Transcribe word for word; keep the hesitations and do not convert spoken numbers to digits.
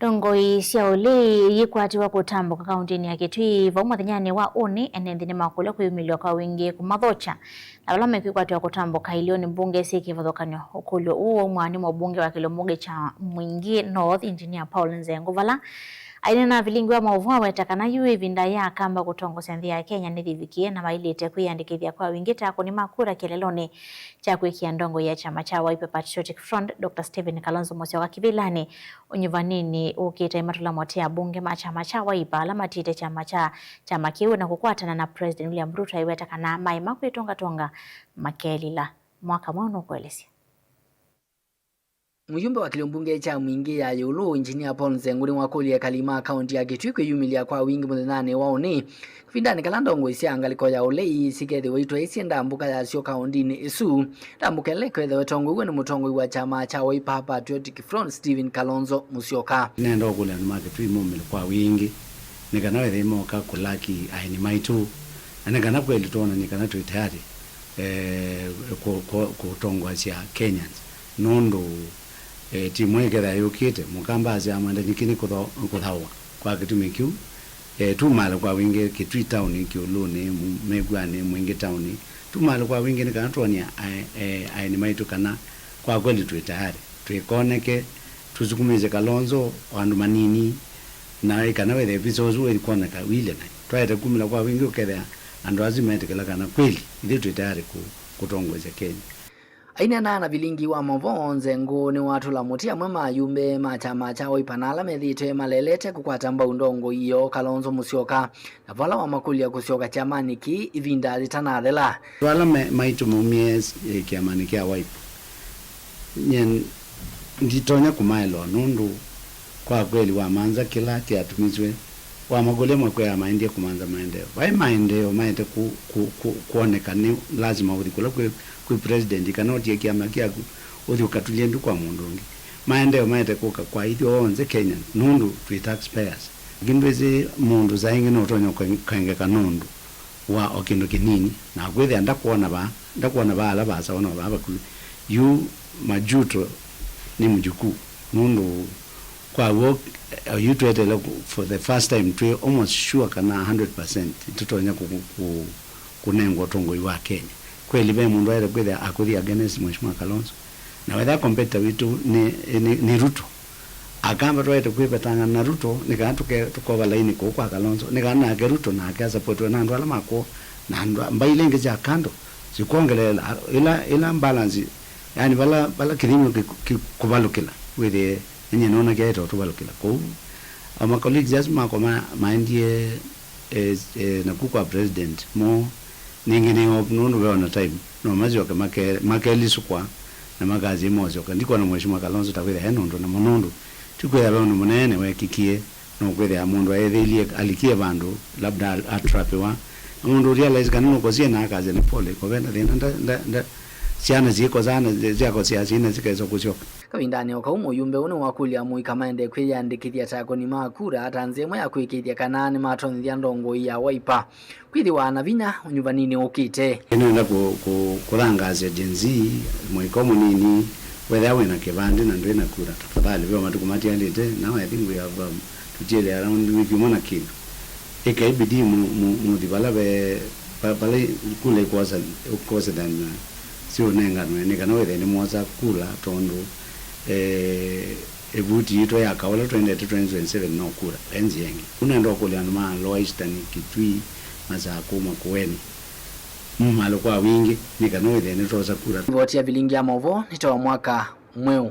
Ndongoi sya ũlei ikwatiwa kũtambũka kaũntĩnĩ ya Kitui vau mũthenyanĩ wa ũnĩ, ene nthĩ nĩmakũlya kwĩyumĩlya kwa wingĩ kũmathokya, na vala mekwĩkwatĩwa kũtambũka ilĩonĩ mbunge syĩ kĩvathũkany'o. Ũkũlyo ũũ waumwa nĩ mũmbunge wa kĩlungu kya Mwingi North, Engineer Paul Nzengu, vala aineena na avilingi wa maũvoo aweta kana yu ĩvinda ya Akamba kũtongosya nthĩ ya Kenya nĩyĩvikie, na mailĩte kwĩyandĩkĩthya kwa wingĩ ta akũni ma kura kĩeleelonĩ kya kwĩkĩa ndongoi ya kyama kya Wiper Patriotic Front, Doctor Stephen Kalonzo Musyoka kĩvĩlanĩ ũnyuvanĩnĩ ũkĩte. Matũla motĩ abunge ma kyama kya Wiper ala matiĩte kyama kya, kyama kĩu na kũkwatana na President William Ruto aiweta kana maema kwĩtũngatũnga makelila. Mwaka mweũ nũkũelesya. Mũyumbe wa kĩlungu mbunge kya Mwingi ya ĩũlũ, Engineer Paul Nzengu, nĩwakũlya ekali ma kaũntĩ ya Kitui kwĩyumĩlya kwa wingĩ mũthenyanĩ wa ũnĩ, kavindanĩ kala ndongoi sya ngalĩko ya ũlei sikethĩwa itwaĩsye ndambũka yasyo kaũntĩnĩ ĩsu. Ndambũka ĩla ĩkethĩwa ĩtongoew'e nĩ mũtongoi wa kyama kya Wiper Patriotic Front, Stephen Kalonzo Musyoka. Nenda ũkũlya andũ ma Kitui maumĩle kwa wingĩ, nĩ kana wethĩe moka kũlaki aeni maitũ, na nĩ kana kweli twonany'e kana twĩ tayari, eh, kũ-, kũ-, kũtongoasya Kenyans. Nũndũ, eh, timu ĩkethĩa yũkĩte, Mũkamba asyaa mwenda nyiki nĩ kũtho-, kũthaũa. Kwa kĩtumi kĩu, eh, tumaale kwa wingĩ Kitui taoni, Kĩũlũnĩ, Mu-, Mĩkwanĩ, Mwingi taoni. Tumaale kwa wingĩ nĩ kana twonie ae-, eh, aeni maitũ kana kwa kweli twĩ tayari. Twĩkoneke, tũsukumĩsye Kalonzo o andũ manini, na ĩ kana wĩthĩe visa ũsu wĩkwoneka wĩle naĩ. Twaete kumĩla kwa wingĩ ũkethĩa andũ asu metĩkĩla kana kweli ithyĩ twĩ tayari kũ-, kũtongoesya Kenya. Aineena na vilingi wa maũvoo, Nzengu nĩwatũla mũtĩ amwe ma ayumbe ma kyama kya Wiper na ala methĩĩtwe malelete kũkwata mbau ndongoi yoo, Kalonzo Musyoka, na vala wamakũlya kũsyoka kyamanĩ kĩĩ ĩvinda yĩtanathela. Andũ ala me-, maitũ maumie, eh, kyamanĩ kya Wiper, nyie nditonya kũmaelewa nũndũ kwa kweli wamanza kĩla kyatumiswe. Wamakũlya makwĩaa maendie kũmantha maendeeo. Vai maendeeo maete ku-, ku-, ku-, kwoneka, nĩ lasima ũthi kũla kwĩ, kwĩ president, kana ũtie kyama kyaku ũthi ũkatulye ndu kwa mũndũ ũngĩ. Maendeeo maete kũka kwa ithyĩ onthe Kenya nũndũ twĩ taxpayers. Lakini ndwĩsĩ mũndũ saa ingĩ no ũtonya kũen-, kũengeka nũndũ wa o kĩndũ kĩnini, na kwĩthĩa ndakwona vaa, ndakwona vaa ala vaasa ona vaa vakuvĩ. Yu majuto nĩ mjukuu, nũndũ kwa w'o, eh, yu tweteele ku-, for the first time, twĩ almost sure kana hundred percent tũtonya kũ-, kũ-, kũ-, kũnengwa ũtongoi wa Kenya. Kweli ve mũndũ aĩle kwĩthĩa akũthi against Mheshimiwa Kalonzo? Na wetha competitor witũ nĩ, nĩ, nĩ Ruto. Akamba twaĩte kwĩvetangana na Ruto, nĩ kana tũke-, tũkova laini kũu kwa Kalonzo, nĩ kana nake Ruto nake asapotiwe na andũ ala makw'o, na andũ a-, mbaĩ ila ingĩ sya kando sikwongeleela ĩla, ĩla balance, yani vala, vala kĩthimi kĩ-, kĩkũvalũkĩla, wĩthĩe, nyie nona kyaĩte ũtũvalũkĩla. Kũu, o ma colleagues asu makwa ma-, maendie, eh, eh, naku kwa president mo, ningĩ nĩ hope nũndũ ve ona time no masyoke make-, makelisũkwa na makasye mosyoka. Ndikwona Mheshimiwa Kalonzo ta kwĩthĩa e nũndũ namo, nũndũ ti kwĩthĩa ve ũndũ mũnene wekikie, no kwĩthĩa mũndũ aethĩilie alikie vandũ, labda al-, atrapiwa, na mũndũ ũrealize kana nũkosie na akasya nĩ pole, kovenda thĩna, nda, nda, nda, syana syĩkosaa na syakosea syana sikesa kũsyoka. Kavindanĩ o kau, mũyumbe ũũ nĩwakũlya amũika maendee kwĩyandĩkĩthya ta akũni ma kura ta nzĩa ĩmwe ya kũĩkĩĩthya kana nĩmatonyethya ndongoi ya Wiper kwĩthĩwa na vinya ũnyuvaninĩ ũkĩte. Nĩnenda kũ-, kũ-, kũthangaasya Gen Z, mũika ũũ mũnini, wethĩa wĩ na kĩvandĩ na ndwĩ na kura, tafadhali, ve o matukũ matialĩte, now I think we have, um, tũtiele around wiki ĩmwe na kĩndũ. Ĩkai bidii mu-, mu-, mũthi vala ve, va-, vala kula ikosa-, ikosethanw'a siũnenganwe, nĩ kana wĩthĩe nĩmwosa kula, tondũ, eh, ĩvuti yitũ ya kaũla twendete twenty twenty-seven no kura, ve nzĩa ĩngĩ. Kũu nenda ũkũlya andũ ma Lower Eastern, Kitui, Masakũ, Makueni, mumaale kwa wingĩ, nĩ kana wĩthĩe nĩtwosa kura. Livoti ya vilingi ya maũvoo nĩ ta wa mwaka mweũ.